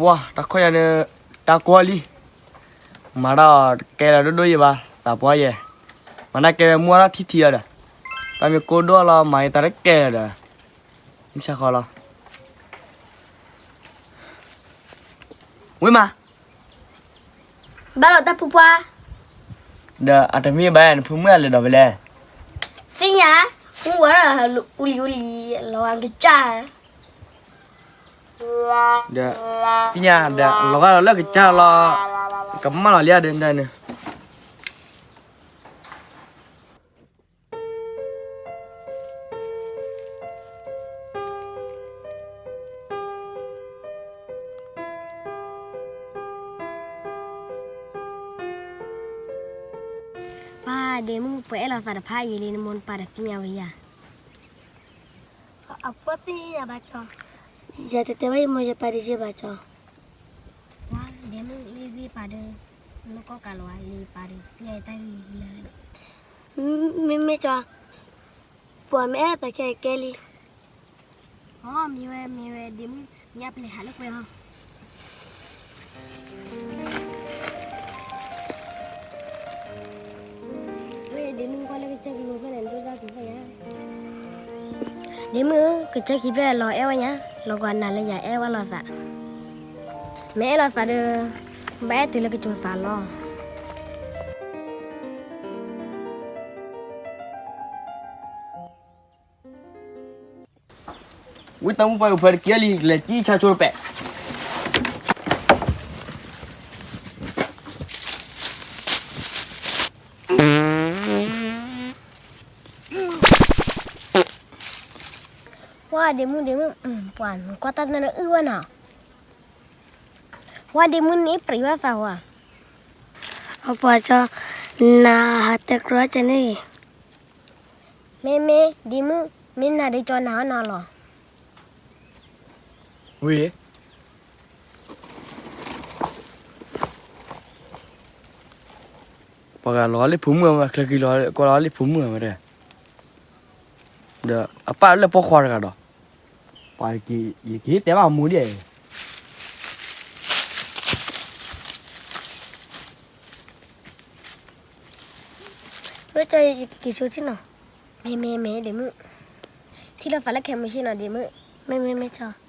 ပှၤတၢ်ခီယၤန့ၣ် တၢ်ကွၢ်လံ, မၤတၢ်ကဲလၢဒိၣ်ဒိၣ်ယံၤဘၣ် သးပှၢ်ယဲ, မၤတၢ်ကဲဝဲမူထီၣ်ထံထံအီၤဒီး, တၢ်မ့ၢ်ကိၢ်ဒိၣ်လီၤ မၤယသးတကဲလၢၤဒီး, မုၢ်ဆါဃီလီၤ. ဝံၤမး ဘၣ်လီၤတၢ်ဖုပှၢ်, ဒီးအတမ့ၢ်ဘၣ် နဖုမုၣ်အလဲၤဒီးဖဲလဲၣ်, သ့ၣ်ညါ, မုၢ်ဝါဒီး အူလံၤအူလံၤ လီၤဂာ်ကစၢ်, ဒီး, သ့ၣ်ညါဒီး လီၤဂာ်လီၤလၢကစၢ်လီၤ, ကမၣ်လီၤလံဒီးန့ၣ် ပၢ်ဒ့မုၣ် ပှၤအဲၣ်လီၤသးတဖၣ်အံၤလံ နမိၢ်နပၢ်တသ့ၣ်ညါဝဲယၤ, အကွၢ်သ့ၣ်ညါဘၣ်ကၠီ, ယတတဲဘၣ်ယမိၢ်ယပၢ်တယဲၢ်ဘၣ်ကၠီ, ပှၤဒ့မုၣ်လံဂ့ၢ်ပၢ်ဒီး, နကီၢ်ကးလီၤဝဲလံပၢ်ဒီး သ့ၣ်ညါတၢ်ဂ့ၢ်လၢ မ့မ့ၢ်ကၠီ, ပှၤမ့ၢ်အဲၣ်လီၤသးခဲကဲလံ, အမ့ၢ်ဝဲ မ့ၢ်ဝဲဒ့မုၣ် မ့ၢ်ပလဲၤဟးလၢကွဲလီၤ, ဝဲဒ့မုၣ်ကွၢ်လၢကစၢၢ်ကလိဖျၢၣ်န့ၣ် ဒိၣ်ဒၣ်ကဖျၢၣ်ညါ, ဒ့မုၣ် ကစၢၢ်ခံဖျၢၣ်လီၤအဲၣ်ဝဲညါ, လီၤဂာ်နၤလၢယၤအဲၣ်ဝဲလီၤသး, မ့ၢ်အဲၣ်လီၤသးဒီး, ဘၣ်အဲၣ်တုၤလၢကစိၤသးလီၤ. ဝံတၢ်မူပှၤကဖၢတက့ၢ်လံ ကလဲၤတံၢ်ဆါဆိတပဲာ်, ပှၤဒ့မုၣ်ဒ့မုၣ် ပှၤနကွၢ်တၢ်နၢ်အုၣ်ဝဲနီၤ, ပှၤဒ့မုၣ်န့ၣ်ပြံဝဲသးဝဲ, အပှၤကၠီ, နဟးတဲကျိၤကဲန့ၣ်, မ့မ့ၢ်ဒ့မုၣ် မ့ၢ်နၤဒုးကၠီနၤအီၣ်နၤလီၤ. ဝံၤ ပှၤဂၤလီၤလၢဖိမုၣ်အမါ ချၢခံလီၤ ကွၢ်လီၤလၢဖိမုၣ်အမါတဂၤ, ဒီးအပၢ်လၢပိာ်ခွါတဂၤဒီး, ပှၤ ယကဟ့ၣ်တဲဘၣ်အမိၢ်ဒ်အံၤ, ဝဲကၠီ ယက့ၤဆိထံၣ်နီၤ, မ့ၢ်မ့ၢ်မ့ၢ်ဒ့မုၣ်, ထံၣ်လိာ်သးလၢခဲမုၢ်ဆ့ၣ်နီၤ ဒ့မုၣ်, မ့ၢ်မ့ၢ်မ့ၢ်ကၠီ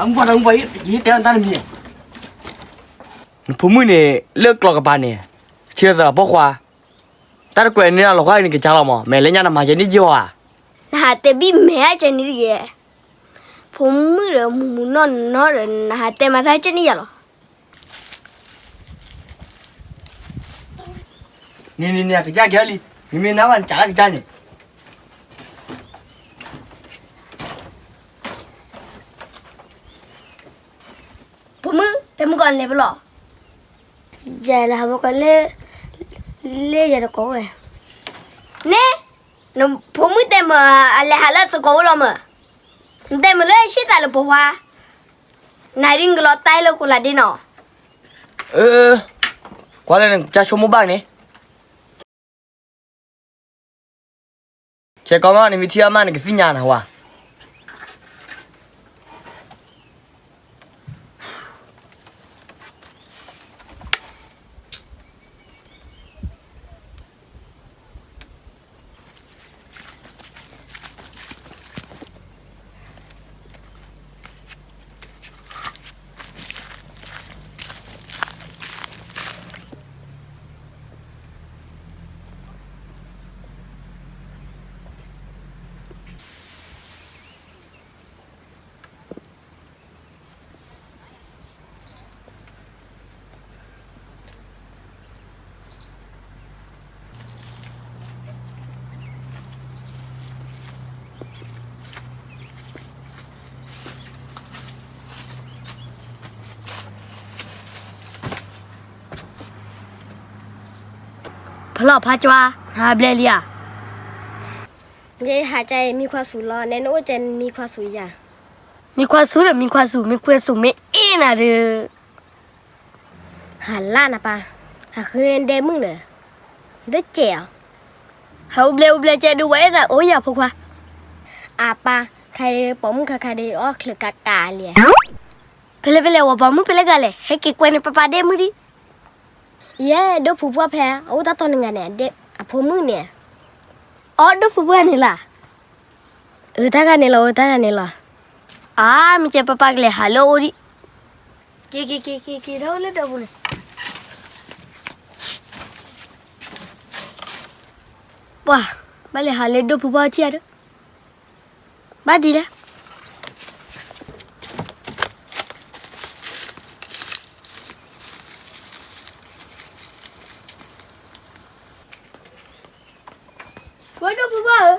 အမူပှၤတမူပှၤ ယဟ့ၣ်တဲလီၤတၢ်တမံၤ, နဖိမုၣ်န့ၣ် လၢကျီၢ်ကပၤန့ၣ်, ဆံးသးပိာ်ခွါ, တၢ်တကွဲးန့ၢ်လီၤဃီအံၤန့ၣ် ကစၢ်လီၤမး မ့ၢ်လၢညါနမၤကဲန့ၣ်ယဲၢ်ဧါ, နဟးတဲဘံၣ်မဲာ်အကဲန့ၣ်တဂ့ၤ, ဖိမုၣ်ဒီးမူးမူးနီၢ်နီၢ်ဒီး နဟးတဲမၤတၢ်ကဲန့ၣ်ယဲၢ်လီၤ. န့ၣ်န့ၣ်န့ၣ် အကစၢ်ကဲလံ, မ့မ့ၢ်နၤဘၣ်နကးလၢကစၢ်န့ၣ်, ဖိမုၣ် တဲမုၢ်ကီးလဲၤပလီၢ်, ယလဲၤဟးမုၢ်ကီးလၢ, လၢယတကိးဝဲ, န့ၣ်, နဖိမုၣ်တဲမ့ၢ်အလဲၤဟးလၢသကိးဝဲလီၤမ့ၢ်, နတဲမ့ၢ်လၢဆံးသးလၢပိာ်ခွါ, နဒ်နကလီၤတၢ်လၢခိလးဒ့နီၤ, အၢ, ကွၢ်လၢနကစၢ်ဆိကမိၣ်ဘၣ်န့ၣ် ခဲကီမး နမ့ၢ်ထံၣ်အမး နကသ့ၣ်ညါနၤဝဲ. လီၤဖးကွၢ်, နဟးဘျဲၣ်လံဧါ. ယဟးကဲမံခွါဆူၣ်လီၤ, နဲနအိၣ်ကဲမံခွါဆူၣ်ယၤ. မံခွါဆူၣ်ဒီးမံခွါဆူၣ်, မံခွါဆူၣ်မ့ၢ်အ့ၣ်နၤဒီး ဟးလၢနပၢ်, ဟးဃုဒဲမုၣ်ဒီး, တကဲးအီၤ. ဟးအိၣ်ဘျဲၣ်အိၣ်ဘျဲၣ်ကဲဒုးဝဲဒၣ်အိၣ်ယၤဖိခွါ. အပၢ်, ခါအံၤပိာ်မုၣ်ခါခါဒီးအီၣ်ချုးကးကးလံ. ဖဲလဲၣ်ဖဲလဲၣ် ဝဲပိာ်မုၣ်ဖဲလဲၣ်ဂၤလဲၣ်, ဟဲက့ၤကွဲန့ၣ်ပၢ်ပၢ်ဒဲမုၣ်ဒံး. ယဲ ဒိၣ်ဖုပှၢ်ဖဲ အအိၣ်တၢ်တီနဂၤန့ၣ်, အဖိမုၣ်န့ၣ်. အိ ဒိၣ်ဖုပှၢ်န့ၣ်လီၤ. အတၢ်ဂၤန့ၣ်လီၤ, အတၢ်ဂၤန့ၣ်လီၤ. အါ မ့ၢ်ကဲပၢ်ပၢ်ကလဲၤဟးလၢအအိၣ်ဒံး. က့ၤက့ၤက့ၤက့ၤက့ၤထီၣ်လၢဒိၣ်ပူၤန့ၣ်. ပှၤ, ဘၣ်လဲၤဟးလၢဒိၣ်ဖုပှၢ်ထံၣ်ဧါဒီး. ဘၣ်ဒ်လဲၣ်. ဝဲဒိၣ်ဖုပှၢ်ဧၢ. ကလီၤဒိၣ်ဖုပှၢ်,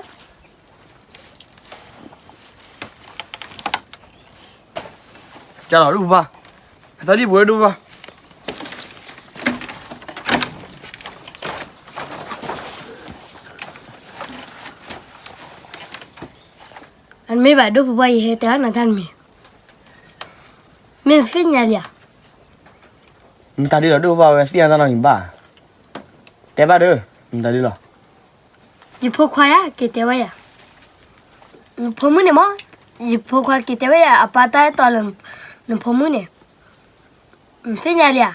ဟဲသီဒံၣ်ပှၤဒိၣ်ဖုပှၢ်. အမ့ၢ်ဘၣ်ဒိၣ်ဖုပှၢ် ယဟဲတဲအီၤနၤတၢ်တမံၤ, မ့ၢ်သ့ၣ်ညါလံဧါ. မတၤဒ်လီၤဒိၣ်ဖုပှၢ် ဝဲသ့ၣ်ညါတၢ်နီတမံၤဘၣ်. တဲဘၣ်ဒီး, မတၤဒ်လီၤ. ယဖိခွါယၤ က့ၤတဲဝဲယၤ, နဖိမုၣ်န့ၣ်မ့ၢ်, ယဖိခွါက့ၤတဲဝဲယၤ အပၢ်တၢ်အဲၣ်တီလၢနဖိမုၣ်န့ၣ်, နသ့ၣ်ညါလံဧါ.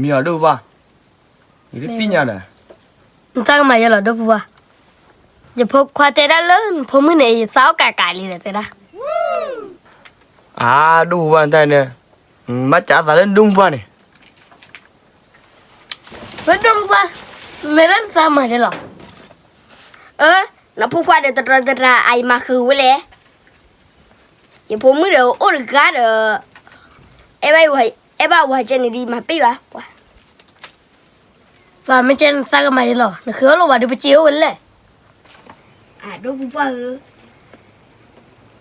မ့ၢ်အီၤဒိၣ်ဖုပှၢ်, ယတသ့ၣ်ညါဒီး. နတၢ်ကမၤယဲလီၤဒိၣ်ဖုပှၢ်, ယဖိခွါတဲဒၣ်လၢနဖိမုၣ်န့ၣ် ယသးအိၣ်ကးကးလံဒီးတဲဒၣ်. အါ ဒိၣ်ဖုပှၢ်နတၢ်န့ၣ်, ဘၣ်ကးသးလၢဒိၣ်ဖုပှၢ်န့ၣ်. ဝဲဒိၣ်ဖုပှၢ်, မ့ၢ်ဒၣ်နသးမၤယဲလီၤ. အၢ, နဖိခွါဒီးတတြၢတတြၢ အအံၤမၤဃုာ်ဝဲလဲၣ်. ယဖိမုၣ်ဒီးအိၣ်တဂၤဒီး, အဲၣ်ဘၣ်ဝၤကဲန့ၣ်ဒ်မၤပ့ၢ်ဘၣ်ပှၤ. ပှၤမ့ၢ်ကဲနသးကမၤယဲလီၤ, နဃ့အီၣ်လီၤဝဲဒီးပစ့အိၣ်ဝဲလဲၣ်. အၢ ဒိၣ်ဖုပှၢ်ဧၢ,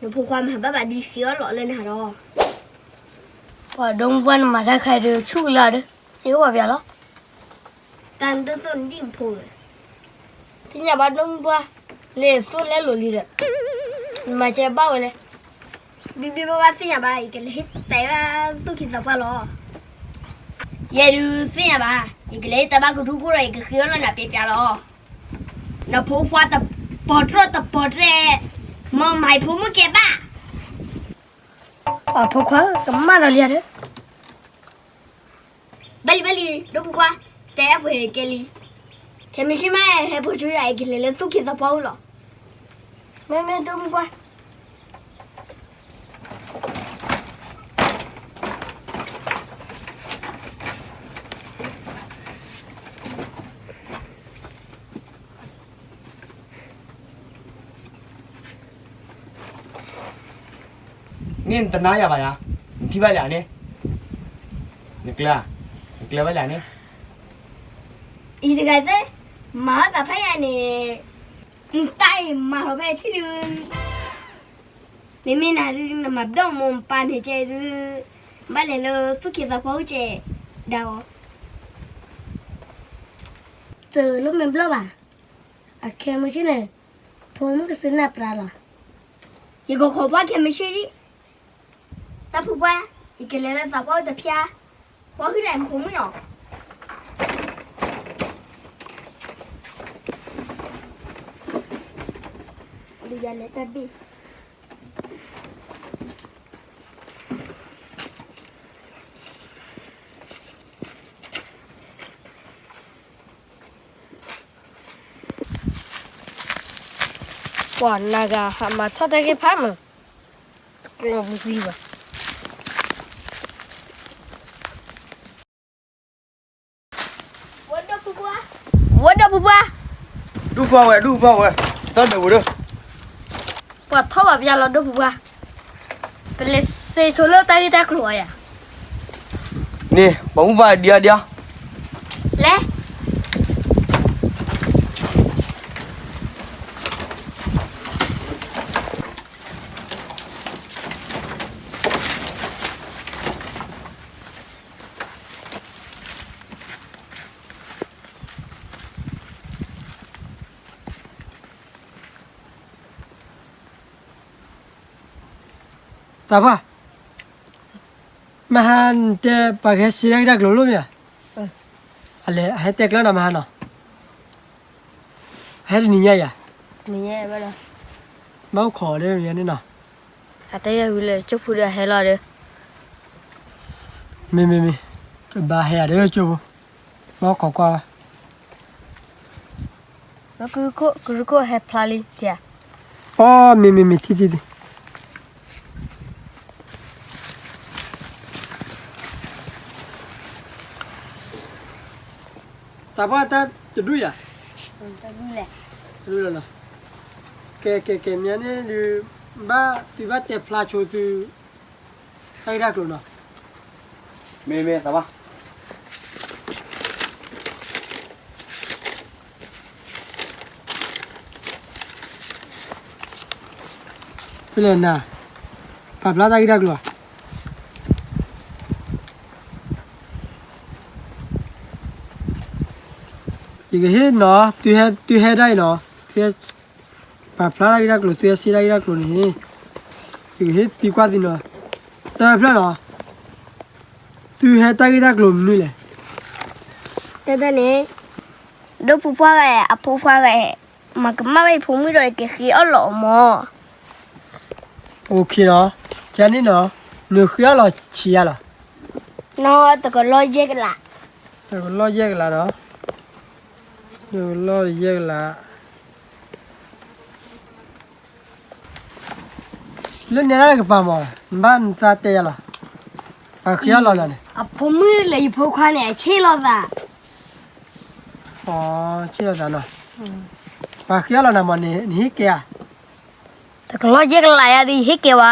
နဖိခွါမၤဘၣ်ဘၣ်ဒ်ဃ့အီၣ်လီၤလၢနၤဒီး. ပှၤဒိၣ်ဖုပှၢ်နမၤတၢ်ခါဒီးဆူၣ်လၢဒီး, စ့အိၣ်ပှၤပျးလီၤ. တၢ်နတသိၣ်နဒံၣ်ဖိဧၢ. သ့ၣ်ညါဘၣ်ဒိၣ်ဖုပှၢ်, လဲၤသိၣ်လဲလိာ်လံဒီး, နမၤကဲဘၣ်ဝဲလဲၣ်. ဘံဘံဘၣ်ဘၣ်သ့ၣ်ညါဘၣ်, ယကလဲၤဟ့ၣ်တဲဘၣ်သူၣ်က့သးပှၢ်လီၤ. ယဲဒုးသ့ၣ်ညါဘၣ်, ယကလဲၤဟ့ၣ်တဲဘၣ်ကဒူၣ်ကိၢ်ဒီး ယကဃ့အီၣ်လီၤနၤပျးပျးလီၤ. နဖိခွါတပီၤတြီတပီၤတြဲ, မ့ၢ်မၤဖိမုၣ်ကဲဘၣ်. ပှၤဖိခွါဧၢ, ကမၣ်ဒီးလံဧါဒီး. ဘၣ်လံဘၣ်လံ, ဒိၣ်ဖုပှၢ်, တဲဒၣ်ပှဲၤကဲလံ. ခဲမုၢ်ဆ့ၣ်မး ဟဲဖိဆိယၤ ယကလဲၤလၢသူၣ်က့သးပှၢ်အိၣ်လီၤ. မ့မ့ၢ်ဒိၣ်ဖုပှၢ်. မ့ၢ်နတနာ်ယၤဘၣ်ယၤ, နထံၣ်ဘၣ်လံန့ၣ်, နကျၢၤ, နကျၢၤဘၣ်လံန့ၣ်. အံၤတဂၤသ့ၣ်, မၤအီၣ်သးဖးယၤန့ၣ်, နတၢ်အံၤမၤလီၤဖဲထံၣ်ဒုး, မ့မ့ၢ်နၤဒုး နမၤဘျီၣ်မိၢ်ပၢ်န့ၣ်ကဲဒုး, ဘၣ်လဲၤလၢသူၣ်က့သးပှၢ်အိၣ်ကဲဒၣ်အီၤ. တလိၣ်မ့ၢ်ဘျီၣ်ဘၣ်, အခဲမုၢ်ဆ့ၣ်န့ၣ်, ဖိမုၣ်ကစံးနၢ်ပြးလီၤ. ယကခိးပှၢ်ခဲမုၢ်ဆ့ၣ်ဒံး, တၢ်ဖုပှၢ်, ယကလဲၤလၢသးပှၢ်အိၣ်တဖျါ, ပှၢ်ဟုၣ်ဒၣ်မ့ၢ်ဖိမုၣ်နီၤ. ဒ်ယၤလဲၤတၢ်ဘ့ၣ် ပှၤနဂၤဟးမၤထီၣ်တၢ်ဂ့ၢ်ဖးမုၢ်, တကျီပူၤသံဘၣ်. ဝဲဒိၣ်ဖုပှၢ်, ဝဲဒိၣ်ဖုပှၢ်, ဒိၣ်ဖုပှၢ်ဝဲ, ဒိၣ်ဖုပှၢ်ဝဲ, တၢ်ဒၢးဝဲဒီး, ပှၤထီၣ်ဘၣ်ပယါလီၤဒိၣ်ဖုပှၢ်, ပလဲၤစ့ဆိလၢတၢ်ဂ့ၢ်တၢ်ကျိၤအီၤယၤ. န့ၣ် ပှၤမုၢ်ပှၢ်ဒံးအီၤဒံးအီၤ, လဲၤ ဒ်ယၤလဲၤတၢ်ဘ့ၣ် တၢ်ပှၢ်, မဟါနတဲပှၤကဟဲစံးတၢ်ဂ့ၢ်တၢ်ကျိၤလိၣ်မ့ၢ်ဧါ, အလဲၤ အဟဲတဲကျၢနၤမဟါနီၤ, အဟဲတနံၤညါယၤ, ဘၣ်အိၣ်ခိးဒီးမ့ၢ်န့ၣ်နီၤ, အတဲယၤဝံၤလၢကၠိဖိဒီးအဟဲလီၤဒီး, မ့မ့မ့, ကဘၣ်ဟဲယၤဒီးကၠိဖိ, ဘၣ်အိၣ်ခိးကွၢ်ဘၣ် ကရူၢ်ခိၣ်ဟဲဖျါလံ, အီ မ့မ့မ့ ထံၣ်ထံၣ်ထံၣ်, တၢ်ပှၢ်တၢ်တဒူၣ်ယၤ, တဒူၣ်လီၤနီၤ, ကဲ ကဲ ကဲ မ့ၢ်န့ၣ်ဒုး, ဘၣ်သုဘၣ်တဲဖျါဆိသု တၢ်ဂ့ၢ်တၢ်ကျိၤနီၤ, မ့မ့ တၢ်ပှၢ် ဖဲလဲၣ်နၤ, ပာ်ဖျါတၢ်ဂ့ၢ်တၢ်ကျိၤဧါ, ယကဟ့ၣ်နီၤ, သုဟဲဒၣ်အံၤနီၤ, သုဟဲ ပာ်ဖျါတၢ်ဂ့ၢ်တၢ်ကျိၤ သုဟဲစံးတၢ်ဂ့ၢ်တၢ်ကျိၤန့ၣ်, ယကဟ့ၣ်သံကွၢ်သုနီၤ, တၢ်ဖျၢၣ်နီၤ, သုဟဲတၢ်ဂ့ၢ်တၢ်ကျိၤမနုၤလဲၣ်, တၢ်တၢ်န့ၣ်, ဒိၣ်ဖုပှၢ်ဂၤ အဖိခွါဂၤ, မၤကမၣ်ဝဲအဖိမုၣ်ဒီးကဃ့အီၣ်လီၤအီၤမး, အိၣ်ခ့နီၤ, ကန့ၣ်နီၤ, နဃ့အီၣ်လီၤဆံးယၤလီၤ, နီၤ တကလီၢ်ယဲၢ်ကလး, တကလီၢ်ယဲၢ်ကလးနီၤ, တကလီၢ်ယဲၢ်ကလး လၢနဲဒၣ်ကပၤမး, နဘၣ်နသးတဲယၤလီၤ, ပှၤဃ့အီၣ်လီၤနၤန့ၣ်, အဖိမုၣ်လၢယဖိခွါန့ၣ် အဆ့ၣ်လိာ်သး, ဆ့ၣ်လိာ်သးနီၤ, ပှၤဃ့အီၣ်လီၤနၤမးန့ၣ် နဟ့ၣ်ကဲဧါ, တကလီၢ်ယဲၢ်ကလးယၤဒီး ယဟ့ၣ်ကဲဝဲ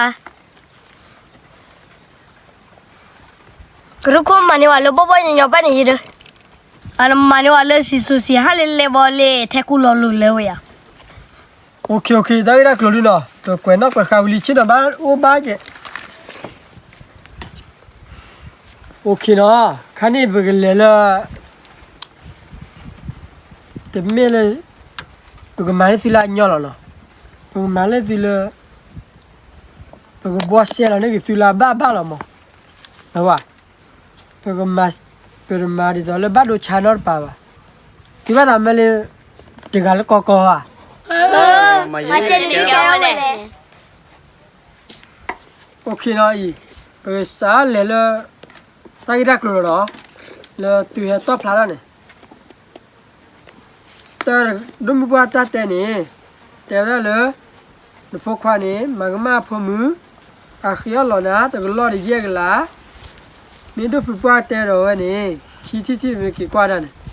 ကရူၢ်ခိၣ်မၤန့ၢ်ဝဲလၢဘီၣ်ဘီၣ်ညီညီဘၣ်န့ၣ်ယဒီး, အမၤန့ၢ်ဝဲလၢစံၣ်စိၤစံၣ်ဟါလၢလဲၤဘီလၢ ထဲကူလီၤလိၤလၢဝဲယၤ, အိၣ်ခ့ အိၣ်ခ့ တၢ်ဂ့ၢ်တၢ်ကျိၤဒုနီၤ, ပကွဲးနီၣ်ကွဲးဃာ်ဝံၤလံ ဆ့ၣ်နီၤဘၣ်အိၣ်ဘၣ်ကဲး, အိၣ်ခ့နီၤ, ခါန့ၣ်ပကလဲၤလၢ တမ့ၢ်လၢ ပကမၤလၢသုလၢအညီလီၤနီၤ, ပကမၤလၢသုလၢ ပကဘှီစဲလီၤန့ၢ်က့ၤသုလၢအဘၣ်ဘၣ်လီၤမး, နဝဲ, ပကမၤ, ပတမၤဒ်သိးလၢဘၣ်ဒိဆါနီတပၤဘၣ်, သုဘၣ်သးမ့ၢ်လၢ တဂၤလၢကီကီဧါ, မၤကဲန့ၣ်ကဲဝဲလဲၣ် အိၣ်ခ့နီၤအံၤ, ပကစးလဲၤလၢ တၢ်ဂ့ၢ်တၢ်ကျိၤလီၤနီၤ, လၢသုဟဲတီၣ်ဖျါထီၣ်န့ၣ်, တၢ်ဒိၣ်မုၢ်ပှၢ်တၢ်တဲန့ၣ်, တဲဝဲဒၣ်လၢ နဖိခွါန့ၣ် မၤကမၣ်အဖိမုၣ်, အဃ့အီၣ်လီၤနၤ တကလီၢ်တယဲၢ်ကလး, မ့ၢ်ဒိၣ်ဖုပှၢ်တဲဒီးဝဲန့ၣ် ခံထံၣ်ထံၣ်မ့ၢ်က့ၤကွၢ်ဒၣ်န့ၣ်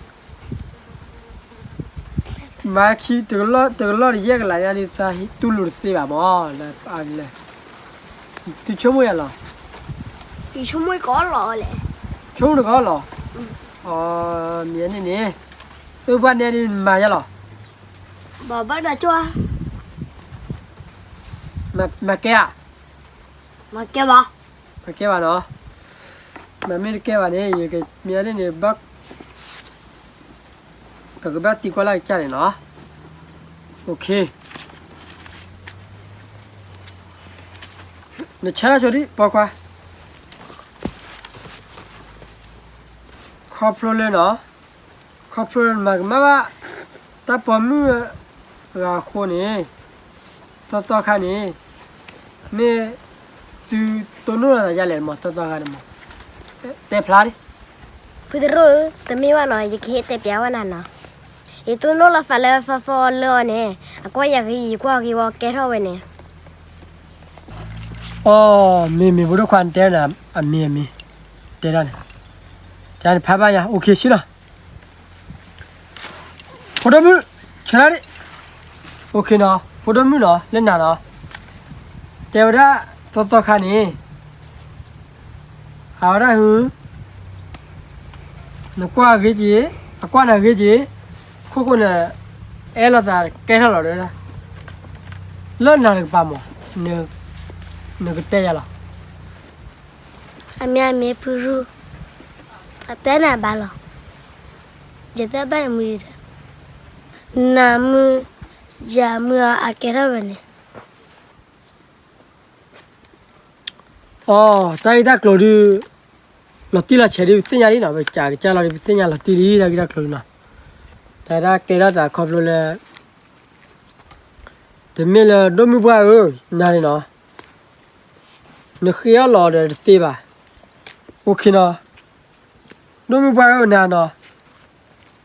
မၤခံ တကလီၢ်တယဲၢ်ကလးညါဒ်သးတူၢ်လိာ်တသ့ဘၣ်မး, လၢအဂ့ၢ်လဲၣ်, သုဆိကမိၣ်ယၤလီၤ, ယဆိကမိၣ်ကီးလီၤလဲၣ်, ဆိကမိၣ်တကီးလီၤ, အမ့ၢ်န့ၣ်န့ၣ်, အပှၤနဲဒ်မၤယၤလီၤ, ဘၣ်ဘၣ်ဒီးကၠိ, မၤကဲဧါ, မၤကဲဘၣ်, မၤကဲဘၣ်နီၤ, မၤမ့ၢ်တကဲဘၣ်န့ၣ် ယကမ့ၢ်န့ၣ်န့ၣ် ပကဘၣ်သံကွၢ်လၢ်ကစၢ်န့ၣ်နီၤ, အိၣ်ခ့, နဆါဆိဒံးပိာ်ခွါ, ခီဖျိလၢနီၤ, ခီဖျိလၢနမၤကမၣ်ဘၣ် တၢ်ပိာ်မုၣ်ဂၤအဃိန့ၣ်, သီသီခါန့ၣ်, မ့ၢ်သုတိၢ်နီၣ်လီၤသးယါလဲၣ်မး သီသီခါန့ၣ်မး, တဲဖျါဒံး, ဖုတရူၢ်ဧၢ, တမ့ၢ်ဘၣ်နီၤ ယကဟ့ၣ်တဲပျးဝဲနၤနီၤ, ယတိၢ်နီၣ်လီၤသးလၢသီသီလၢအီၤန့ၣ်, အကွၢ်ယၤဂ့ၤ ယကွၢ်ဂ့ၤဝဲကဲထီၣ်ဝဲန့ၣ် အိ မ့ၢ်မ့ၢ် ဖိဒိၣ်ခွါ နတဲနၤ အမ့ၢ်အမ့ၢ် တဲဒၣ်န့ၣ်, တၢ်န့ၣ်ဖးဘၣ်ယၤ အိၣ်ခ့ဆ့နီၤ, ဖိဒိၣ်မုၣ် ဆၢဒၣ်ဒံး, အိၣ်ခ့နီၤ ဖိဒိၣ်မုၣ်နီၤ လၢနၤနီၤ, တဲဝဲဒၣ် သီသီခါန့ၣ် အဝဲဒၣ်ဟု နကွၢ်ဂ့ၤက့ၤ, အကွၢ်နၤဂ့ၤက့ၤ, ခိၣ်ဃိန့ၣ် အဲၣ်လိာ်သးကဲထီၣ်လီၤဒီး, လၢနၤတကပၤမး, နကတဲယၤလီၤ, အမ့ၢ်အမ့ၢ်ဖုရူၢ်, အတဲနၤဘၣ်လီၤ, ယတဲဘၣ်ယမုၢ်ဒီး, နၤမုၢ်, ယၤမုၢ်အကဲထီၣ်ဝဲန့ၣ် အိ တၢ်ဂ့ၢ်တၢ်ကျိၤဒုး လီၤတံၢ်လီၤဆဲးဒုး ပသ့ၣ်ညါလံနီၤ, ပကစၢ်ကစၢ်လီၤဒုး ပသ့ၣ်ညါလီၤတံၢ်လံ တၢ်ဂ့ၢ်တၢ်ကျိၤနီၤ. တၢ်တၢ်ကဲထီၣ်သးခီဖျိလၢ တမ့ၢ်လၢဒိၣ်မုၢ်ပှၢ်ဧၢ, နၤန့ၣ်နီၤ, နဃ့အီၣ်လီၤဒီးတသ့ဘၣ်. အိၣ်ခ့နီၤ, ဒိၣ်မုၢ်ပှၢ်ဧၢ နၤနီၤ,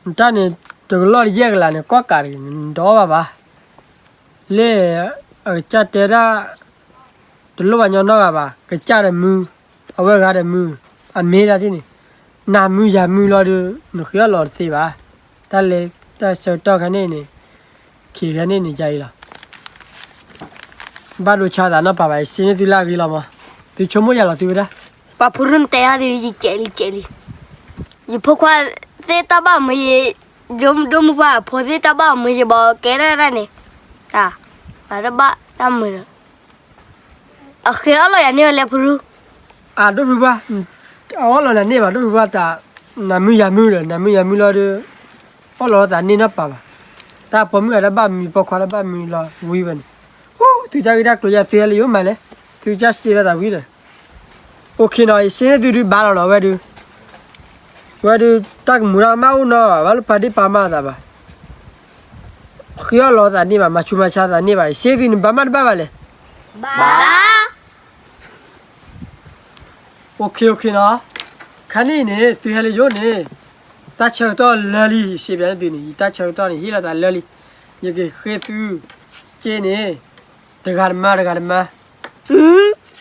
နတၢ်န့ၣ် တကလီၢ်တယဲၢ်ကလးန့ၣ် ကီၢ်ကးတဂ့ၤ နတအီၣ်ဘၣ်ဘၣ်. လၢအကစၢ်တဲဒၣ် တလိၣ်ဘၣ်ညီနီၢ်ဂၤဘၣ်, ကစၢ်ဒီးမုၢ်, အဝဲဂၤဒီးမုၢ်, အမ့ၢ်ဒၣ်တ့ၢ်န့ၣ်, နၤမုၢ်ယၤမုၢ်လီၤဒုး နဃ့အီၣ်လီၤတသ့ဘၣ်. တၢ်လဲၤတၢ်ဆၢကတီၢ်ခါန့ၣ်န့ၣ်, ခံဂၤန့ၣ်န့ၣ်ယၤအံၤလီၤ. ဘၣ်ဒိဆါသးနီတပၤဘၣ်, ယစ့န့ၢ်သုလၢအဂ့ၤလီၤမး, သုဆိကမိၣ်ယၤလီၤသုဝဲဒၣ်. ပှၤဖိဒိၣ်တဲယၤဒုး ယကဲးလံကဲးလံ, ယဖိခွါသ့ၣ်တၢ်ဘၣ်မုာ်ယၤ, ဒိၣ်မုၢ်ပှၢ်ဖိသ့ၣ်တၢ်ဘၣ်မုာ်ယၤ ဘၣ်ကဲထီၣ်ဒၣ်န့ၣ်, တၢ်, ပှၤတဘၣ်တၢ်မုာ်ဒီး အဃ့အီၣ်လီၤယၤန့ၢ်ဝဲလၢဖရူ, အဒိၣ်ဖုဘၣ်, အအီၣ်လီၤနၤန့ၢ်ဘၣ် ဒိၣ်ဖုဘၣ်တၢ်, နၤမုၢ်ယၤမုၢ်ဒီး နၤမုၢ်ယၤမုၢ်လီၤဒီး, အီၣ်လီၤသးန့ၢ်နီတပၤဘၣ်. တၢ်ပိာ်မုၣ်အတၢ်ဘၣ်မုာ် ပိာ်ခွါတၢ်ဘၣ်မုာ်လီၤဝံၤဝဲန့ၣ်, အိ သုတၢ်ဂ့ၢ်တၢ်ကျိၤယၤသုဟဲလၢယအိၣ်မးလဲၣ်, သုကစၢ်စ့လီၤသးဝံၤဒီး, အိၣ်ခ့နီၤ ယစ့န့ၢ်သုဒုးဘၣ်လီၤနီၤ ဝဲဒုး, ဝဲဒုး တၢ်ကမူၤတၢ်ကမၣ်အိၣ်နီၤ ဘၣ်လၢပာ်ဒ့ၣ်ပာ်မၤသးဘၣ်. ဃ့အီၣ်လီၤသးန့ၢ်ဘၣ် မၤဆူးမၤဆါသးန့ၢ်ဘၣ် ယစ့သုန့ၣ် ဘၣ်မးတဘၣ်ဘၣ်လဲၣ်, ဘၣ်. အိၣ်ခ့အိၣ်ခ့နီၤ, ခါန့ၣ်အံၤန့ၣ် သုဟဲလၢယအိၣ်န့ၣ်, တၢ်ဆၢကတီၢ်လၢလံ ယစ့ပျးန့ၢ်သုန့ၣ် ယတၢ်ဆၢကတီၢ်န့ၣ် ဟ့ၣ်လီၤသးလၢလံ, ယကဃ့သု, စ့န့ၣ်, တဂၤတမၢတဂၤတမၢ,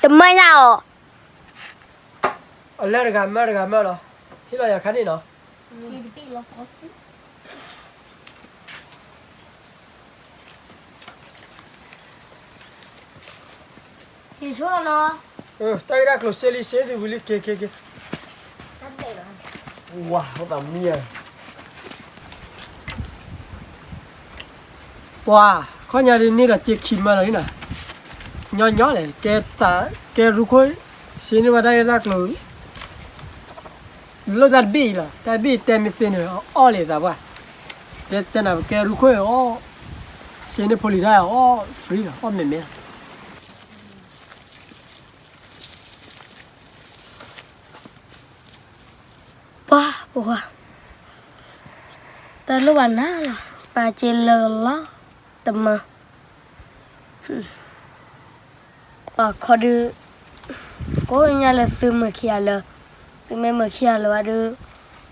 တမၢညါအီၤ အလၢတဂၤမၢတဂၤမၢလီၤ, ဟ့ၣ်လီၤယၤခါန့ၣ်နီၤ. တၢ်ဂ့ၢ်တၢ်ကျိၤစ့လံ စ့သုဝံၤလံ က့ၤက့ၤက့ၤ, ဝါ, အိၣ်သးမံယၤ ပှၤ, ခီညါဒ်န့ၣ်ဒီးစ့ခံမၢလီၤန့ၣ်နီၤ, ညီညီလဲၣ်, ကဲရူခိၣ်, စ့န့ၢ်ဝဲတၢ်ဂ့ၢ်တၢ်ကျိၤ, လိၣ်တၢ်တဘ့ၣ်အံၤလီၤ, တၢ်တဘ့ၣ်တဲမ့ၢ်သ့န့ၣ် အီၣ်လံသးပှၢ်, တဲတဲနၤ ပကဲရူခိၣ်အီၣ်, စ့န့ၢ်ဖိလံၤတၢ်အီၣ် free လီၤ အီၣ်မဲာ်မဲာ်လီၤ. ပှၤ, ပှၤ, တလိၣ်ဘၣ်နၤလီၤ, ပာ်စ့လၢလီၤ, တမၢ, ပှၤခီဒုး, ကိးညါလၢသုမုာ်ခံဂၤလၢ, သုမ့ၢ်မုာ်ခံဂၤလၢၤဘၣ်ဒုး,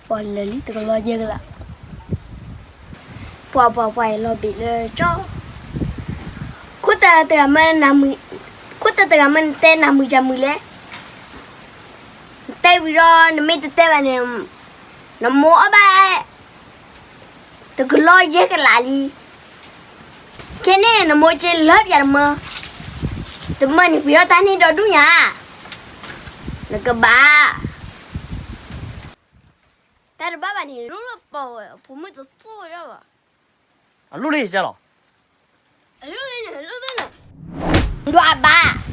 ပှၤလၢာ်လံတကလီၢ်ယဲၢ်ကလး, ပှၤပှၤပှၤအံၤလီၤဘ့ၣ်လၢကၠီ, ခိၣ်တၢ်တဂၤမ့ၢ်နၤမုာ်, ခိၣ်တၢ်တဂၤမ့ၢ်နတဲနၤမုာ်ယၤမုာ်လဲၣ်, နတဲဝံၤဒီးနမ့ၢ်တတဲဘၣ်န့ၣ်, နမိၢ်အီၣ်ဘၣ် တကလီၢ်ယဲၢ်ကလးလံ, ခဲန့ၣ်နမိၢ်စ့လၢပျးတမၢ, တမၢန့ၣ်ပှ့ၤအီၣ်တၢ်န့ၢ်ဒီဒူၣ်ညါ, နကဘၣ်, တၢ်တဘၣ်ဘၣ်န့ၣ် လိၣ်လၢပှၤဖိမုၣ်တသိၣ်ဝဲဒၣ်ဘၣ်, အလိၣ်လၢယကလီၤ, အလိၣ်လၢန့ၣ် လိၣ်လၢန့ၣ်, ဒွးဘၣ်